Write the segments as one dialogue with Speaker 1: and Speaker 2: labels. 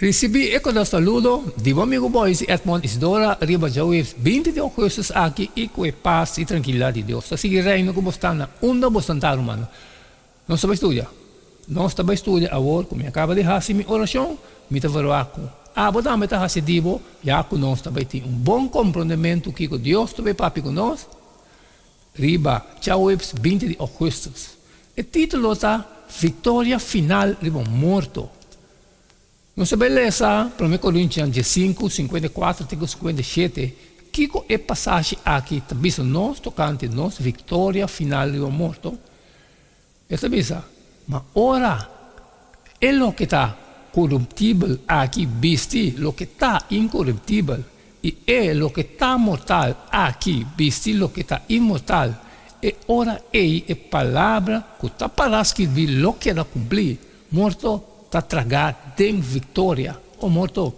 Speaker 1: Risibí e kordial saludo di bo amigu Boyce Edmond Isidora riba djaweps 20 di ougùstùs aki i ku e pas i trankilidat di Dios ta sigui reina ku bo sta na unda bo sta ta rumannan. Nos ta bai studia. Nos ta bai studia awor ku mi a kaba di hasi mi orashon, mi ta verwagt ku abo tambe ta hasi di bo, ya ku nos ta bai tin un bon komprondementu kiko Dios ta bai papia ku nos riba djaweps 20 di ougùstùs. E título ta Viktoria Final riba Morto. Nos ta bai lesa Promé Korintian 15, 54 te ku 57, kiko e pasashi aki ta bisa nos tokante nos viktoria final riba morto. E ta bisa, Ma ora e loke ta koruptibel aki bisti loke ta inkoruptibel, i e loke ta mortal aki bisti loke ta inmortal, e ora ei e palabra ku ta pará skirbí lo keda kumplí, Morto ta tragá den viktoria. O morto,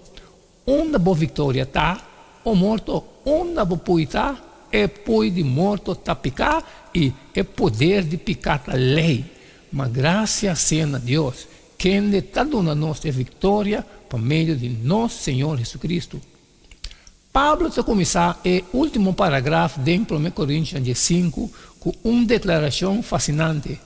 Speaker 1: unda bo viktoria ta? O morto, unda bo pui ta? E pui di morto ta piká i e poder di piká ta lei. Ma grasia sea na Dios, kende ta duna nos e viktoria pa medio di nos Señor Hesukristu. Pablo ta kuminsá e último paragraf den Promé Korintionan 15 ku un deklarashon fasinante,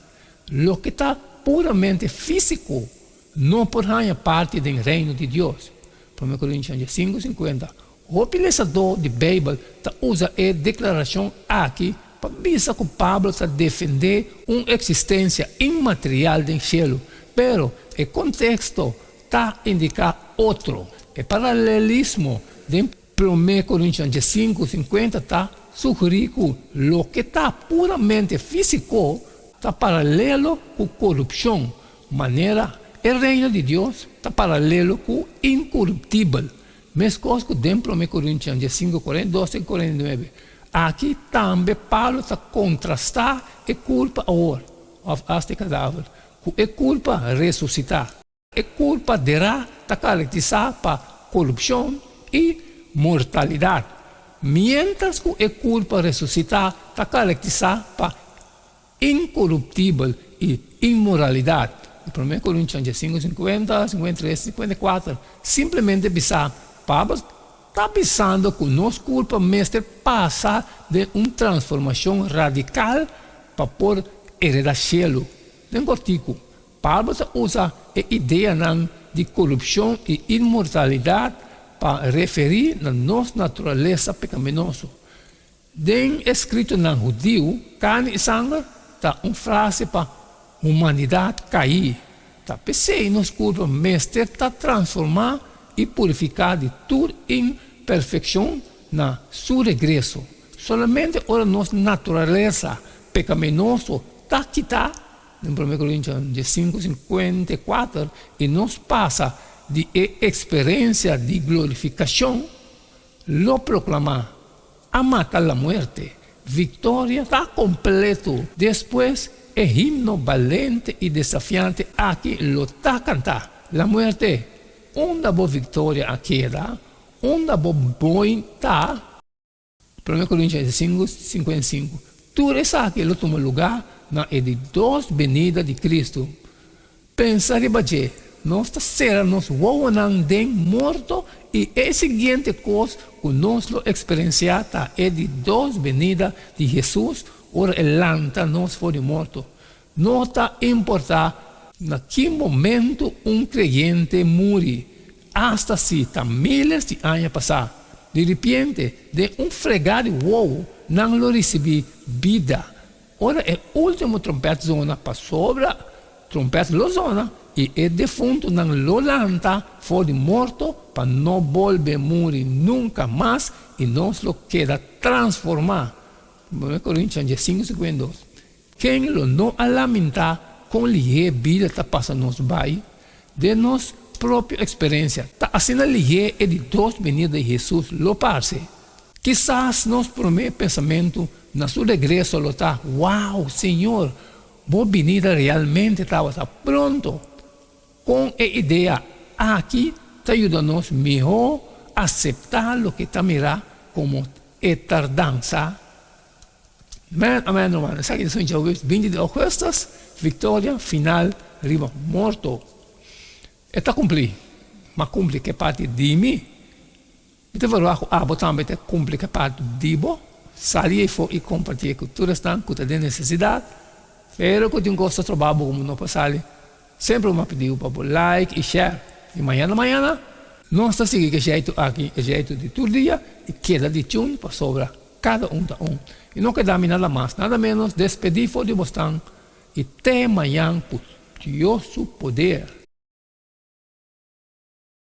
Speaker 1: Loke ta puramente físiko no por haña parti den Reino di Dios. Promé Korintionan 15, 50. Hopi lesadó di Beibel ta usa e deklarashon aki pa bisa ku Pablo ta defendé un eksistensia inmaterial den shelu, pero e konteksto ta indiká otro. E paralelismo den Promé Korintionan 15, 50 ta sugerí ku loke ta puramente físiko ta paralelo ku korupshon, manera e Reino di Dios ta paralelo ku inkoruptibel, meskos ku den Promé Korintionan 15, 42 te 49. Aki tambe Pablo ta kontrastá e kurpa awor, òf asta e kadaver, ku e kurpa resusitá. E kurpa derá ta karakterisá pa korupshon i mortalidat, miéntras ku e kurpa resusitá ta karakterisá pa inkoruptibel i inmoralidat. Promé Korintionan 5, 50, 53, 54. Simplemente bisá, Pablo ta bisando ku nos kurpa mester pasa den un transformashon radikal pa por heredá shelu. Den kòrtiku, Pablo ta usa e ideanan di korupshon i inmortalidat pa referí na nos naturalesa pekaminoso. Den e Skritunan Hudiu, karni i sanger ta un frase pa humanidat kaí. Ta p'esei nos kurpa mester ta transformá i purifiká di tur imperfekshon na su regreso. Solamente ora nos naturalesa pekaminoso ta kitá, Den Promé Korintionan 15, 54, i nos pasa di e eksperensia di glorifikashon, lo proklamá, A mata la muerte, viktoria ta kompleto! Despues e himno balente i desafiante aki lo ta kantá, La muerte, unda bo viktoria a keda? Unda bo boin ta? Promé Korintionan 5, 55. Tur esaki lo tuma lugá na e di dos benida di Kristu. Pensa riba dje, nos ta sera nos wowonan den morto i e siguiente kos ku nos lo eksperensiá ta e di dos benida di Hesus ora e lanta nos for di morto. No ta importá na ki momentu un kreyente muri, asta si ta míles di aña pasá, di ripiente, den un fregá di wowo, nan lo risibí bida. Ora e último trompèt zona, pasobra trompèt lo zona, i e defuntunan lo lanta for di morto pa no bolbe muri nunka mas, i nos lo keda transformá. Promé Korintionan 15, 52. Ken lo no a lamentá kon lihé bida ta pasa nos bai? Den nos propio eksperensia, ta asina lihé e di dos benida di Hesus lo parse. Kisas nos promé pensamentu na su regreso lo ta, Wow, Señor, bo binida realmente tabata pronto! Kon e idea aki ta yuda nos mihó aseptá loke ta mirá komo e tardansa? Amen, amen, ruman. Esaki ta son djaweps 20 di ougùstùs, viktoria final riba morto. E ta kumplí. M'a kumpli ku e parti di mi. Mi ta verwagt ku abo tambe ta kumpli ku e parti di bo. Sali ei for i kompartié ku tur esnan ku ta den nesesidat. Pero ku tin kos ta troba bo komo no por sali, semper bo a pidi bo pa bo like i share. I mañana mañana nos ta sigui ku e jeitu aki, e jeitu di tur dia i keda di tune pasobra kada un ta un. I no keda mi nada mas nada menos despedí for di bosnan i te mañan ku Dios su poder.